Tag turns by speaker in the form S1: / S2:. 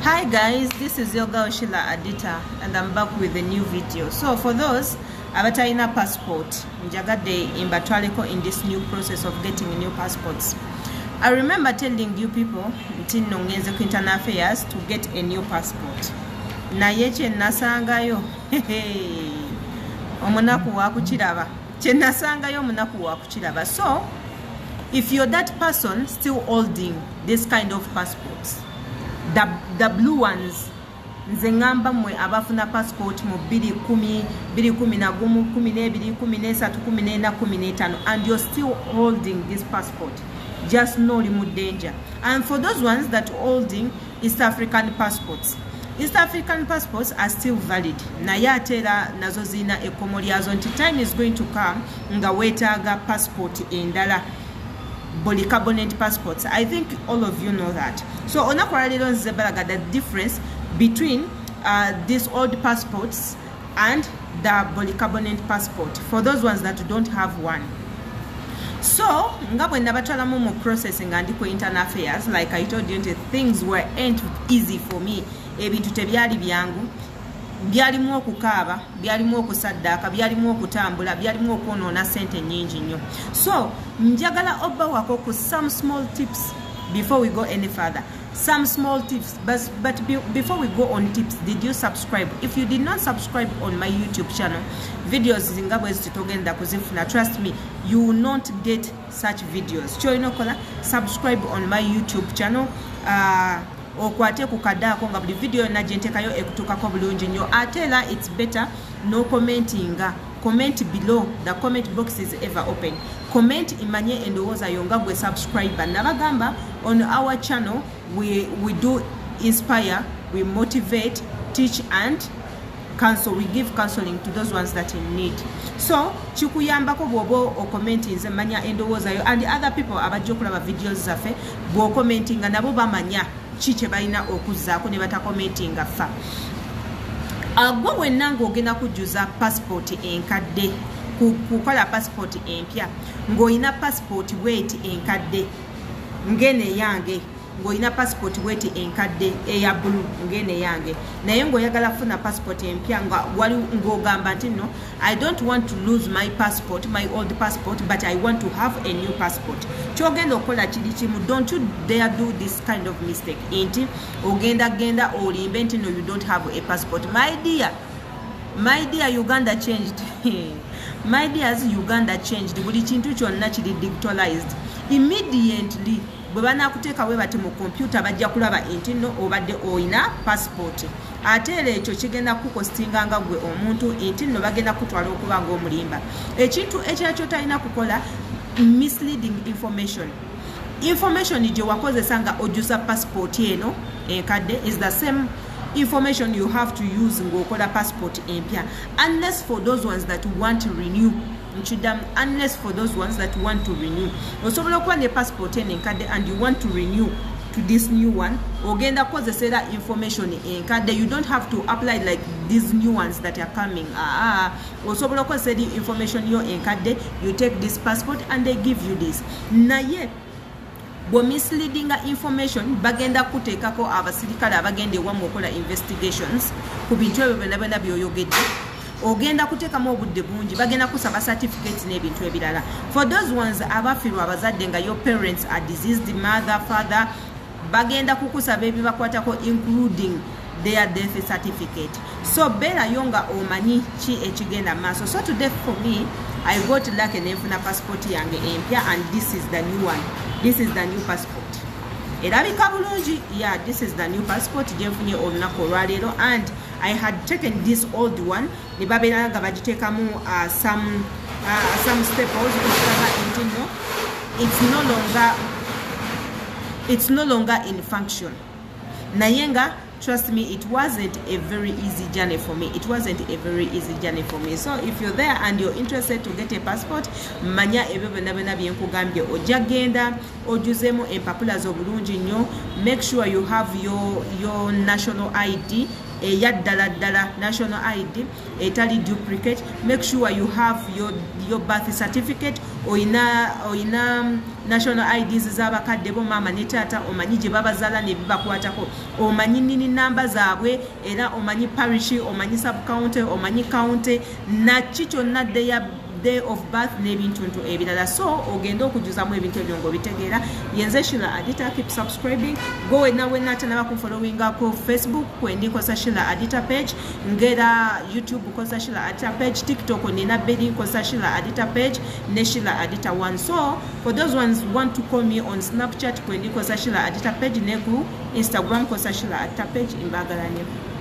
S1: Hi guys, this is your girl Sheila Adita and I'm back with a new video. So for those abatalina passport, njagadde mbatwaleko in this new process of getting new passports. I remember telling you people nti nno ngenze ku Internal Affairs to get a new passport. Naye kye nasangayo, omunaku wakukiraba. Kye nasangayo omunaku wakukiraba. So if you're that person still holding this kind of passports, the blue ones, nze ŋŋamba mmwe abafuna passport mu 210, 211, 12, 13, 14, 15, and you're still holding this passport, just know oli mu danger. And for those ones that holding East African passports, East African passports are still valid, naye ate era nazo zirina ekkomo lyazo nti time is going to come nga weetaaga passport endala, polycarbonate passports. I think all of you know that. So olunaku lwaleero nzize balaga the difference between these old passports and the polycarbonate passport for those ones that don't have one. So nga bwe nabatwalamu mu process nga ndi ku Internal Affairs, like I told you nti things weren't easy for me. Ebintu tebyali byangu, byalimu okukaaba, byalimu okusaddaaka, byalimu okutambula, byalimu okwonoona sente nnyingi nnyo. So njagala obbawako ku some small tips before we go any further. Some small tips, but before we go on tips, did you subscribe? If you did not subscribe on my YouTube channel, videos nga bwe ziti togenda kuzifuna. Trust me, you will not get such videos. Kyolina okukola, subscribe on my YouTube channel, okwate ku kadde ako nga buli video yonna gye nteekayo ekutuukako bulungi nnyo. Ate era it's better no commentinga. Comment below, the comment box is ever open. Comment imanye endowooza yo nga gwe subscriber. Nabagamba, on our channel we do inspire, we motivate, teach and counsel. We give counseling to those ones that in need. So kikuyambako bw'oba ocommentinze, manya endowooza yo, and other people abajja okulaba videos zaffe, bw'ocommentinga nabo bamanya ki kye balina okuzzaako ne batacommentinga fa. Gwe wenna ng'ogenda kujjuza passport enkadde kukola passport empya, ng'olina passport bweti enkadde ng'eno eyange, ng'olina passport bweti enkadde eya blue ng'eno eyange, naye ng'oyagala kufuna passport empya, nga wali ng'ogamba nti no, I don't want to lose my passport, my old passport, but I want to have a new passport, kyogenda okukola kiri kimu. Don't you dare do this kind of mistake nti ogenda genda olimbe nti no, you don't have a passport. My dear, my dear, Uganda changed. My dears, Uganda changed. Buli kintu kyonna kiri digitalized. Immediately bwe banakuteeka bwe bati mu kompyuta, bajja kulaba nti nno obadde oyina passport. Ate era ekyo kigenda kukostinga nga gwe omuntu nti nno bagenda kutwala okuba nga omulimba. Ekintu ekirala kyotalina kukola, misleading information. Information gye wakozesa nga ojjuza passport eno enkadde is the same information you have to use ng'okola passport empya, unless for those ones that want to renew. Nkiddamu, unless for those ones that want to renew. Osobola okuba ne passport eno enkadde and you want to renew to this new one, ogenda kukozesa era information enkadde. You don't have to apply like these new ones that are coming. Aa, osobola okukozesa eri information yo enkadde. You take this passport and they give you this. Naye bw'omisleadinga information, bagenda kuteekako abasirikale abagenda ewamu okola investigations ku bintu ebyo byonna byonna byoyogedde. Ogenda kuteekamu obudde bungi, bagenda kusaba certificates n'ebintu ebirala. For those ones abafirwa abazadde, nga your parents are deceased, mother, father, bagenda kukusaba ebibakwatako, including their death certificate. So beerayo nga omanyi ki ekigenda maaso. So today for me, I got lucky nenfuna passport yange empya, and this is the new one. This is the new passport, erabika bulungi. Yeah, this is the new passport gyenfunye olunaku olwaleero, and I had taken this old one ne babeera nga bagiteekamu some staples okulaga nti no, it's no longer in function. Naye nga trust me, it wasn't a very easy journey for me. It wasn't a very easy journey for me. So if you're there and you're interested to get a passport, manya ebyo byonna byonna byenkugambye. Ojja genda ojjuzeemu empapula z'obulungi nnyo. Make sure you have your national ID eya ddala ddala, national ID etali duplicate. Make sure you have your birth certificate. Oyina national IDs z'abakadde bo, maama ne taata, omanyi gye babazaala nebibakwatako, omanyi nini namba zaabwe, era omanyi parish, omanyi subcounty, omanyi county, naki kyonna, their day of birth n'ebintuntu ebirala. So ogende okujuzamu ebintu ebyo ngaobitegeera. Yenze Shila Adita. Keep subscribing. Go wenna wenna atanaba kunfollowinga ku Facebook, kwendi nkosa Shila Adita page, ngera YouTube nkosa Shila Adita page, TikTok nina beri nkosa Shila Adita page ne Shila Adita 1. So for those ones want to call me on Snapchat, kwendi nkosa Shila Adita page, ne ku Instagram nkosa Shila Adita page. Mbagala nnyo.